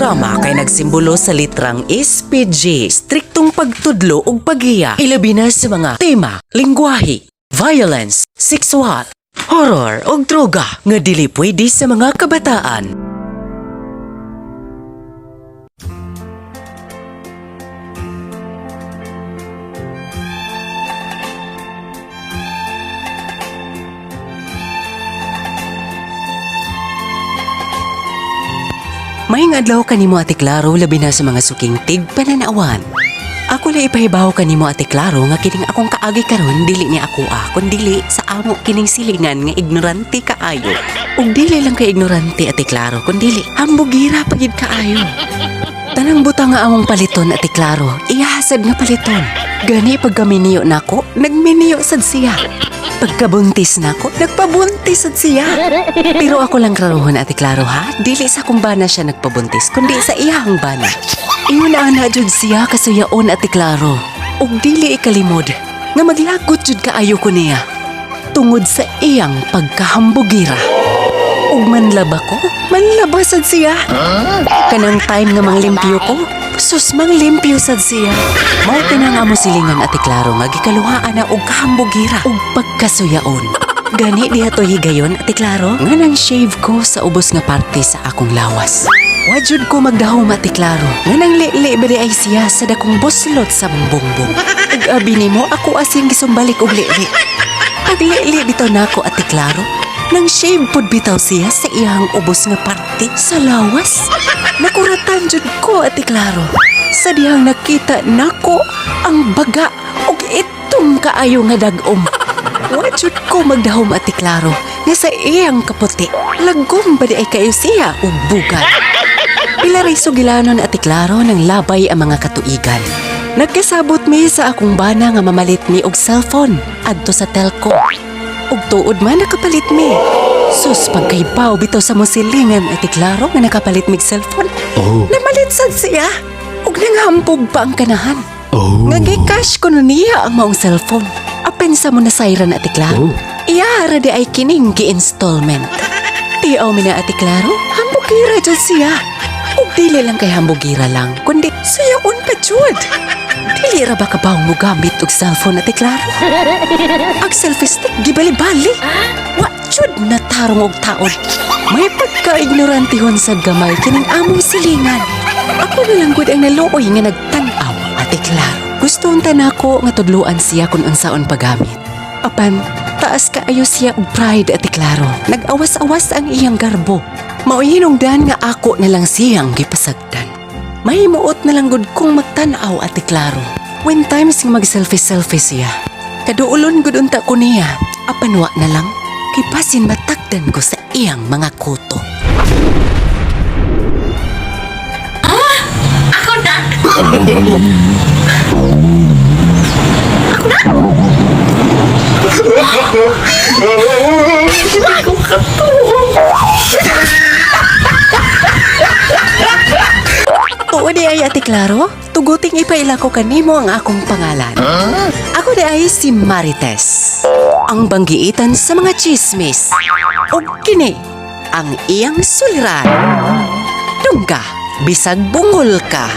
Programa kay nagsimbolo sa litrang SPG, striktong pagtudlo ug paghiya, ilabi na sa mga tema, lingwahe, violence, sexual, horror ug droga nga dili pwede sa mga kabataan. Maayong adlaw kanimo, Ate Klaro, labi na sa mga suking tig pananawan. Ako lang ipahibaw kanimo, Ate Klaro, nga kining akong kaagi karon dili ni ako ah, kundili sa amo kining silingan nga ignorante kaayo. Ug dili lang kay ignorante, Ate Klaro, kundili hambugira pa gid kaayo. Tanang butang nga among paliton, Ate Klaro, iyahasad nga paliton. Gani pagkaminiyo nako, nagminiyo sad siya. Pagkabuntis nako, nagpabuntis sad siya. Pero ako lang klarohon, Ate Klaro, ha, dili sa akong bana siya nagpabuntis, kundi sa iyahang bana. Ingon ana jud siya kasuyaon, Ate Klaro. Ug dili ikalimod nga maglagot jud kaayo ko niya tungod sa iyang pagkahambugira. Ug manlaba ko, manlaba sad siya. Kanang time nga manglimpyo ko, sus, manglimpyo sad siya. Mao tinang amo silingan, Ate Klaro, nga gikaluhaan na og kahambugira ug pagkasuyaon. Gani diha to higayon, Ate Klaro, nga nang shave ko sa ubos nga parte sa akong lawas. Wa jud ko magdahom, Ate Klaro, nga nang li ba di ay siya sa dakong buslot sa bongbong. Ug abi nimo ako asing gisumbalik og li. Ag li bitaw nako, Ate Klaro. Nang shave pod bitaw siya sa iyang ubos nga parte sa lawas. Nakuratan jud ko, Ate Klaro. Sa dihang nakita nako ang baga ug itom kaayo nga dag-om. Wa jud ko magdahom, Ate Klaro, nga sa iyang kaputi. Lagom ba di ay kayo siya ug bugat. Pila ray sugilanon, Ate Klaro, ng labay ang mga katuigan. Nagkasabot mi sa akong bana nga mamalit mi og cellphone adto sa telco. Ug tuod man nakapalit mi. Sus, pagkaibaw bitaw sa musilingan, Ate Klaro, nga nakapalit mig cellphone. Oh. Namalit sad siya. Ug nanghambog pa ang kanahan. Oh. Nga gi-cash kuno niya ang maong cellphone. Apen sa mo nasayran, Ate Klaro. Oh. Iya ra di ay kining gi-installment. Tiaw mi na, Ate Klaro, hambugira jud siya. Ug dili lang kay hambugira lang, kundi suyaon pa jud. Dili ra ba kabaw mo gamit og cellphone, Ate Klaro? Ang selfie stick gibali-bali. Wa jud natarong og taon. May pagka-ignorantihon sad gamay kining among silingan. Ako na lang gud ang naluoy nga nagtan-aw, Ate Klaro. Gusto unta nako nga tudluan siya kung unsaon paggamit. Apan, taas kaayo siya og pride, Ate Klaro. Nag-awas-awas ang iyang garbo. Mao'y hinungdan nga ako na lang siyang gipasagdan. Mahimuot na lang gud kong magtan-aw, Ate Klaro. When times nga mag-selfie-selfie siya, kaduolon gud unta ko niya. Apan wa na lang. Kay basin matakdan ko sa iyang mga kuto. Ako na. Ako katuo. Oo di ay, Ate Klaro, tuguting ipaila ko kanimo ang akong pangalan. Ako di ay si Marites, ang banggiitan sa mga chismis. O kini, ang iyang suliran. Dungga, bisag bungol ka.